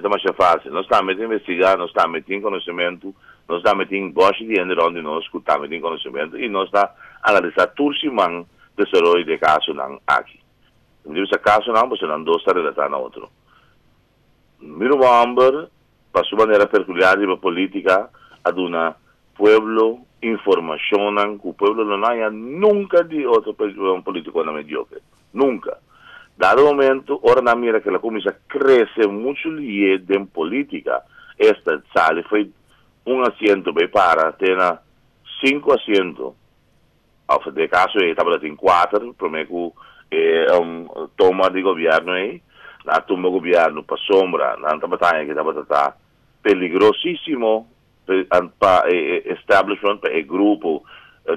ta masha fásil. Nos tambe ta investigá, nos tambe tin konosementu, nos tambe tin bòshi di hende rònt di nos ku tambe tin konosementu i nos ta analisá tur siman desaroyo di e kasonan aki. Mi ta bisa kasonan pasobra nan dos ta relatá na otro. Mi ruman hòmber, pa su manera perkuliar riba polítika, a duna pueblo informashonnan ku pueblo lo no haña nunka di otro polítikonan mediokre. Nunka. Dado momento, ora nan mira ku el a kuminsá krese muchu lié den polítika, esta, sali fo'i un asiento bai para te na sinku asiento, òf den e kaso ei tabata tin kuater promé ku e toma di gobièrnu ei, nan a tumba gobièrnu pasobra nan tabata haña ku tabata ta peligrosísimo pa e establishment, pa e grupo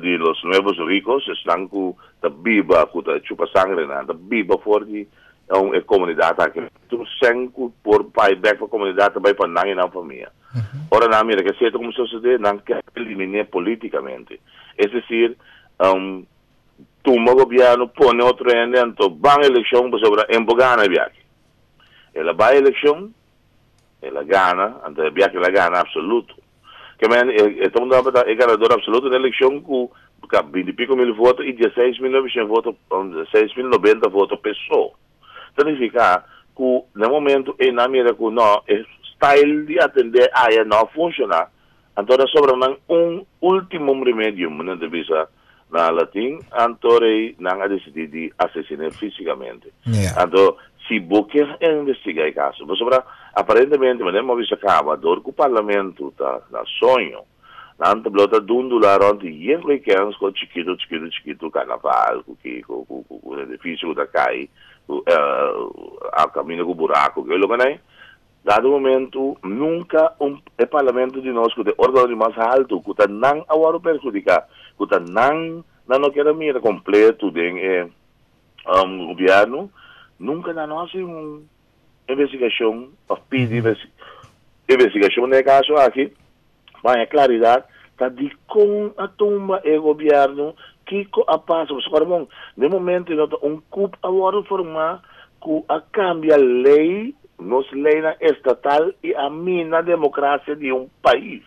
di los nuevos ricos, esnan ku ta biba, ku ta chupa sangre nan, ta biba for di e komunidat aki. Tur sèn ku por bai bèk pa komunidat ta bai pa nan i nan famia. Ora nan mira ku esei ta kuminsá sosodé, nan ke elimin'é politikamente. Es desir, tumba gobièrnu, pone otro hende, anto ban elekshon pasobra en por gana e biaha aki. El a bai elekshon. El a gana, anto e biaha el a gana absoluto. Ke men e ta unda tabata e ganador absoluto den elekshon ku binti i piko mil voto i 16.900 voto, 6.090 voto p'e so. Ta nifiká ku na e momento ei nan a mira ku no, e style di atendé aya no a funshoná, anto a sobra nan un ultimum remedium, nan ta bisa na latin, anto rei nan a disidí di asesin'é físikamente. Anto, si bo ke investigá e kaso, pasobra aparentemente, manera mi a bisa kaba, dor ku parlamento ta na soño, nan ta blou ta dundulá rònt di yen ku e kèns ku chikitu, chikitu, chikitu, karnaval, ku kiko, ku ku ku edifisio ku ta kai, ku a kaminda ku buraku, ke loke nan. Dado momento, nunca un e parlamento di nos cu ta e organo di mas halto, cu ta nan a wordo perhudica, cu ta nan nan no kier a mira completo den e gobierno, nunca nan no haci un investigacion of pidi investigacion den e caso aki pa haña claridad ta dicon a tumba e gobierno, kico a pasa. Pasobra bon, den momento no ta un coup a wordo forma cu a cambia ley, nos leynan estatal y a mina democracia di un pais.